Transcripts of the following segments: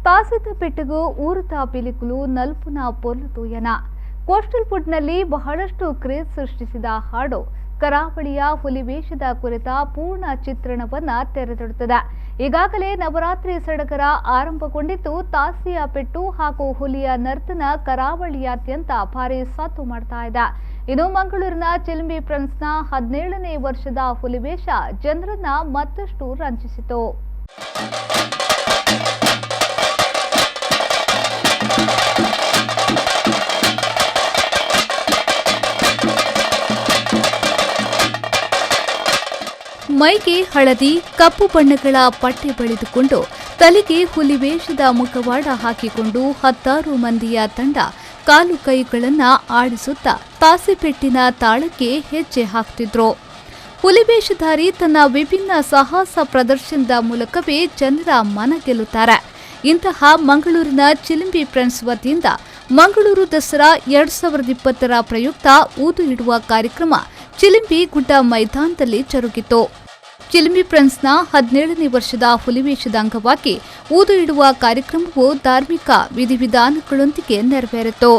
ತಾಸಿದ ಪೆಟ್ಟಿಗೂ ಊರುತ ಪಿಲಿಕುಲು ನಲ್ಪುನ ಪೊರ್ಲು ತೂಯನ. ಕೋಸ್ಟಲ್ ಫುಡ್ನಲ್ಲಿ ಬಹಳಷ್ಟು ಕ್ರೇಜ್ ಸೃಷ್ಟಿಸಿದ ಹಾಡು ಕರಾವಳಿಯ ಹುಲಿವೇಷದ ಕುರಿತ ಪೂರ್ಣ ಚಿತ್ರಣವನ್ನ ತೆರೆದಿಡುತ್ತದೆ. ಈಗಾಗಲೇ ನವರಾತ್ರಿ ಸಡಗರ ಆರಂಭಗೊಂಡಿದ್ದು, ತಾಸಿಯ ಪೆಟ್ಟು ಹಾಗೂ ಹುಲಿಯ ನರ್ತನ ಕರಾವಳಿಯಾದ್ಯಂತ ಭಾರಿ ಸದ್ದು ಮಾಡ್ತಾ ಇದೆ. ಇನ್ನು ಮಂಗಳೂರಿನ ಚಿಲಿಂಬಿ ಫ್ರೆಂಡ್ಸ್ನ 17ನೇ ವರ್ಷದ ಹುಲಿವೇಷ ಜನರನ್ನ ಮತ್ತಷ್ಟು ರಂಜಿಸಿತು. ಮೈಗೆ ಹಳದಿ ಕಪ್ಪು ಬಣ್ಣಗಳ ಪಟ್ಟೆ ಬಳಿದುಕೊಂಡು ತಲೆಗೆ ಹುಲಿವೇಷದ ಮುಖವಾಡ ಹಾಕಿಕೊಂಡು ಹತ್ತಾರು ಮಂದಿಯ ತಂಡ ಕಾಲು ಕೈಗಳನ್ನು ಆಡಿಸುತ್ತಾ ತಾಸಿಪೆಟ್ಟಿನ ತಾಳಕ್ಕೆ ಹೆಜ್ಜೆ ಹಾಕ್ತಿದ್ರು. ಹುಲಿವೇಷಧಾರಿ ತನ್ನ ವಿಭಿನ್ನ ಸಾಹಸ ಪ್ರದರ್ಶನದ ಮೂಲಕವೇ ಜನರ ಮನ ಗೆಲ್ಲುತ್ತಾರೆ. ಇಂತಹ ಮಂಗಳೂರಿನ ಚಿಲಿಂಬಿ ಫ್ರೆಂಡ್ಸ್ ವತಿಯಿಂದ ಮಂಗಳೂರು ದಸರಾ 2020ರ ಪ್ರಯುಕ್ತ ಊದು ಇಡುವ ಕಾರ್ಯಕ್ರಮ ಚಿಲಿಂಬಿ ಗುಡ್ಡ ಮೈದಾನದಲ್ಲಿ ಜರುಗಿತು. ಚಿಲಿಂಬಿ ಫ್ರೆಂಡ್ಸ್ನ 17ನೇ ವರ್ಷದ ಹುಲಿವೇಷದ ಅಂಗವಾಗಿ ಊದು ಇಡುವ ಕಾರ್ಯಕ್ರಮವು ಧಾರ್ಮಿಕ ವಿಧಿವಿಧಾನಗಳೊಂದಿಗೆ ನೆರವೇರಿತು.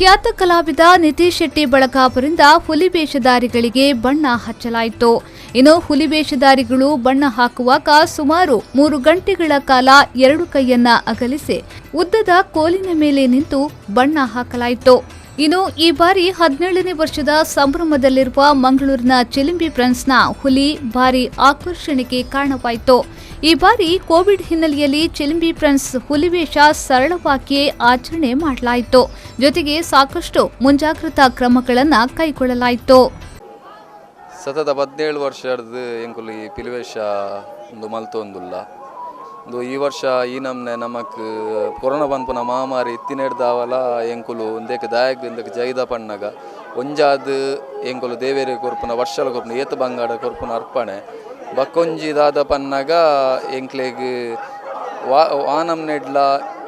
ಖ್ಯಾತ ಕಲಾವಿದ ನಿತೀಶ್ ಶೆಟ್ಟಿ ಬಳಗ ಅವರಿಂದ ಹುಲಿವೇಷಧಾರಿಗಳಿಗೆ ಬಣ್ಣ ಹಚ್ಚಲಾಯಿತು. ಇನ್ನು ಹುಲಿವೇಷಧಾರಿಗಳು ಬಣ್ಣ ಹಾಕುವಾಗ ಸುಮಾರು 3 ಗಂಟೆಗಳ ಕಾಲ 2 ಕೈಯನ್ನ ಅಗಲಿಸಿ ಉದ್ದದ ಕೋಲಿನ ಮೇಲೆ ನಿಂತು ಬಣ್ಣ ಹಾಕಲಾಯಿತು. ಇನ್ನು ಈ ಬಾರಿ 17ನೇ ವರ್ಷದ ಸಂಭ್ರಮದಲ್ಲಿರುವ ಮಂಗಳೂರಿನ ಚಿಲಿಂಬಿ ಫ್ರೆಂಡ್ಸ್ನ ಹುಲಿ ಭಾರಿ ಆಕರ್ಷಣೆಗೆ ಕಾರಣವಾಯಿತು. ಈ ಬಾರಿ ಕೋವಿಡ್ ಹಿನ್ನೆಲೆಯಲ್ಲಿ ಚಿಲಿಂಬಿ ಫ್ರೆಂಡ್ಸ್ ಹುಲಿವೇಷ ಸರಳವಾಗಿಯೇ ಆಚರಣೆ ಮಾಡಲಾಯಿತು. ಜೊತೆಗೆ ಸಾಕಷ್ಟು ಮುಂಜಾಗ್ರತಾ ಕ್ರಮಗಳನ್ನು ಕೈಗೊಳ್ಳಲಾಯಿತು. ಸತತ 17 ವರ್ಷದ ಎಂಕುಲು ಈ ಪಿಲಿವೇಷ ಒಂದು ಮಲ್ತೊಂದುಲ್ಲ. ಒಂದು ಈ ವರ್ಷ ಈ ನಮ್ನೆ ನಮಕ್ ಕೊರೋನಾ ಪನ್ಪುನ ಮಹಾಮಾರಿ ಇತ್ತಿನೆಡ್ದಾವಲ ಎಂಕುಲು ಒಂದೇಕ್ ದಾಯಕ್ ಇಂದಕ್ಕೆ ಜೈದ ಪಣ್ಣಗ ಒಂಜಾದ ಎಂಕುಲು ದೇವೇರಿ ಕೊರ್ಪುನ ವರ್ಷಲ ಕೊರ್ಪುನ ಏತ ಬಂಗಾಡ ಕೊರ್ಪುನ ಅರ್ಪಣೆ ಬಕ್ಕೊಂಜಿ ದಾದ ಪನ್ನಗ ಎಂಕ್ಲೆಗ್ ವಾನಮ್ನೆಡ್ಲ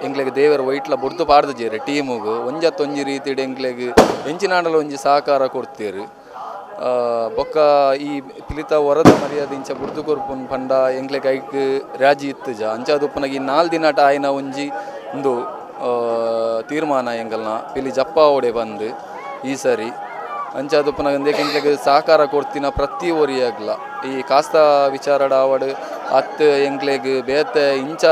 ಎಂಕ್ಲೆಗ್ ದೇವರ ವೈಟ್ಲ ಬುಡ್ದು ಪಾಡ್ದು ಜೇರೆ ಟೀಮುಗು ಒಂಜತ್ತೊಂಜಿ ರೀತಿಡ್ ಎಂಕ್ಲೆಗ್ ಎಂಚಿನಾಂಡಲ ಒಂಜಿ ಸಹಕಾರ ಕೊಡ್ತೀರು. ಬೊಕ್ಕ ಈ ಪಿಲಿತ ವರದ ಮರ್ಯಾದೆ ಇಂಚ ಬುಡ್ದು ಕೊರ್ಪುನ್ ಪಂಡ ಎಂಕ್ಲೆಗ್ ಐಕ್ ರಾಜಿ ಇತ್ತುಜ ಅಂಚಾದುಪ್ಪನಾಗ ಈ 4 ದಿನಟ ಆಯ್ನ ಒಂಜಿ ಒಂದು ತೀರ್ಮಾನ ಎಂಕಲ್ನ ಪಿಲಿ ಜಪ್ಪ ಓಡೆ ಬಂದು ಈ ಸರಿ ಅಂಚಾದುಪ್ಪನಾಗ ಒಂದೇಕ್ ಎಂಕ್ಲೆಗ್ ಸಹಕಾರ ಕೊಡ್ತಿನ ಪ್ರತಿ ಒರಿಯಾಗ್ಲ ಈ ಕಾಸ್ತ ವಿಚಾರಡ ಆವಡ್ ಅತ್ತು ಎಂಕ್ಲೆಗ್ ಬೇತೆ ಇಂಚ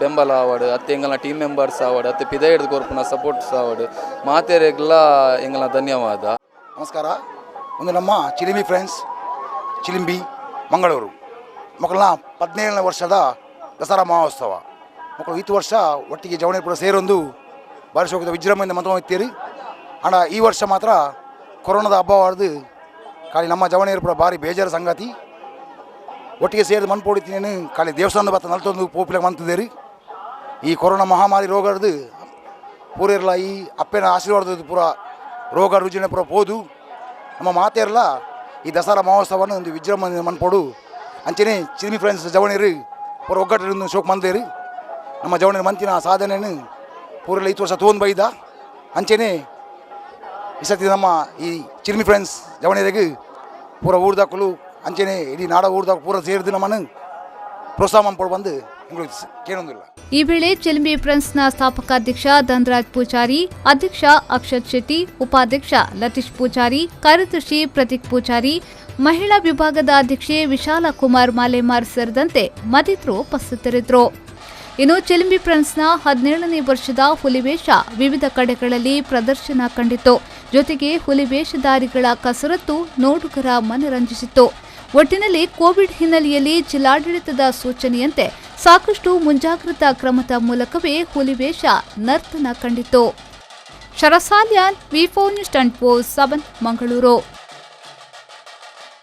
ಬೆಂಬಲ ಆವಡ್ ಅತ್ತು ಎಂಕಲ್ನ ಟೀಮ್ ಮೆಂಬರ್ಸ್ ಆವಡ್ ಅತ್ತು ಪಿದ ಹಿಡ್ದು ಕೊರ್ಪುನ ಸಪೋರ್ಟ್ಸ್ ಆವಡ್ ಮಾತೆರೆಗ್ಲ ಎಂಕಲ್ನ ಧನ್ಯವಾದ. ನಮಸ್ಕಾರ. ಒಂದು ನಮ್ಮ ಚಿಲಿಂಬಿ ಫ್ರೆಂಡ್ಸ್ ಚಿಲಿಂಬಿ ಮಂಗಳೂರು ಮಕ್ಕಳನ್ನ 17ನೇ ವರ್ಷದ ದಸರಾ ಮಹೋತ್ಸವ ಮಕ್ಕಳು ಈ ವರ್ಷ ಒಟ್ಟಿಗೆ ಜವಣೇಪುರ ಸೇರೊಂದು ಬಾರಿ ಶೋಕದ ವಿಜೃಂಭಣೆಯಿಂದ ಮಂತ್ರ ಇತ್ತೀರಿ. ಅಣ್ಣ ಈ ವರ್ಷ ಮಾತ್ರ ಕೊರೋನಾದ ಹಬ್ಬವಾರ್ದು ಖಾಲಿ ನಮ್ಮ ಜವಣೇಪುರ ಭಾರಿ ಬೇಜಾರ ಸಂಗತಿ. ಒಟ್ಟಿಗೆ ಸೇರಿದ ಮನ್ಪೊಡಿತೀನಿ ಖಾಲಿ ದೇವಸ್ಥಾನದ ಬತ್ತ ನಲ್ತೊಂದು ಪೋಪಿಲ ಮಂತಿದ್ದೀರಿ. ಈ ಕೊರೋನಾ ಮಹಾಮಾರಿ ರೋಗರ್ದು ಪೂರೆರ್ಲ ಈ ಅಪ್ಪನ ಆಶೀರ್ವಾದದ ಪೂರ ರೋಗ ರುಜಿನ ಪೂರ ಪೋದು ನಮ್ಮ ಮಾತೆರ್ಲ ಈ ದಸರಾ ಮಹೋತ್ಸವವನ್ನು ಒಂದು ವಿಜೃಂಭಣೆ ಮನ್ಪೋಡು ಅಂಚನೆ ಚಿಲಿಂಬಿ ಫ್ರೆಂಡ್ಸ್ ಜವಣಿರು ಪೂರ ಒಗ್ಗಟ್ಟಿನಿಂದ ಶೋಕ್ ಮಂದೇರಿ ನಮ್ಮ ಜವಣಿರ ಮಂತಿನ ಸಾಧನೆಯನ್ನು ಪೂರೆಲ್ಲ ಈ ವರ್ಷ ತೋಂದು ಬೈದ ಅಂಚನೆ ಈ ಸತಿ ನಮ್ಮ ಈ ಚಿಲಿಂಬಿ ಫ್ರೆಂಡ್ಸ್ ಜವಣಿರಿಗೆ ಪೂರ ಊರ್ದಾಕಲು ಅಂಚನೆ ಇಡೀ ನಾಡ ಊರ್ದಾಗ ಪೂರ ಸೇರಿದು ನಮ್ಮನ್ನು ಪ್ರೋತ್ಸಾಹ ಮನ್ಪೋಡು ಬಂದು ಕೇಳೊಂದಿಲ್ಲ. ಈ ವೇಳೆ ಚಿಲಿಂಬಿ ಫ್ರೆಂಡ್ಸ್ನ ಸ್ಥಾಪಕಾಧ್ಯಕ್ಷ ಧನರಾಜ್ ಪೂಜಾರಿ, ಅಧ್ಯಕ್ಷ ಅಕ್ಷತ್ ಶೆಟ್ಟಿ, ಉಪಾಧ್ಯಕ್ಷ ಲತೀಶ್ ಪೂಜಾರಿ, ಕಾರ್ಯದರ್ಶಿ ಪ್ರತೀಕ್ ಪೂಜಾರಿ, ಮಹಿಳಾ ವಿಭಾಗದ ಅಧ್ಯಕ್ಷೆ ವಿಶಾಲ ಕುಮಾರ್ ಮಾಲೇಮಾರ್ ಸೇರಿದಂತೆ ಮತ್ತಿತರರು ಉಪಸ್ಥಿತರಿದ್ದರು. ಇನ್ನು ಚಿಲಿಂಬಿ ಫ್ರೆಂಡ್ಸ್ನ 17ನೇ ವರ್ಷದ ಹುಲಿವೇಷ ವಿವಿಧ ಕಡೆಗಳಲ್ಲಿ ಪ್ರದರ್ಶನ ಕಂಡಿತು. ಜೊತೆಗೆ ಹುಲಿವೇಷಧಾರಿಗಳ ಕಸರತ್ತು ನೋಡುಗರ ಮನರಂಜಿಸಿತು. ಒಟ್ಟಿನಲ್ಲಿ ಕೋವಿಡ್ ಹಿನ್ನೆಲೆಯಲ್ಲಿ ಜಿಲ್ಲಾಡಳಿತದ ಸೂಚನೆಯಂತೆ ಸಾಕಷ್ಟು ಮುಂಜಾಗ್ರತಾ ಕ್ರಮದ ಮೂಲಕವೇ ಹುಲಿವೇಷ ನರ್ತನ ಕಂಡಿತು. ಶರಸಾಲ್ಯಾನ್, V4 news 24/7, Mangaluru.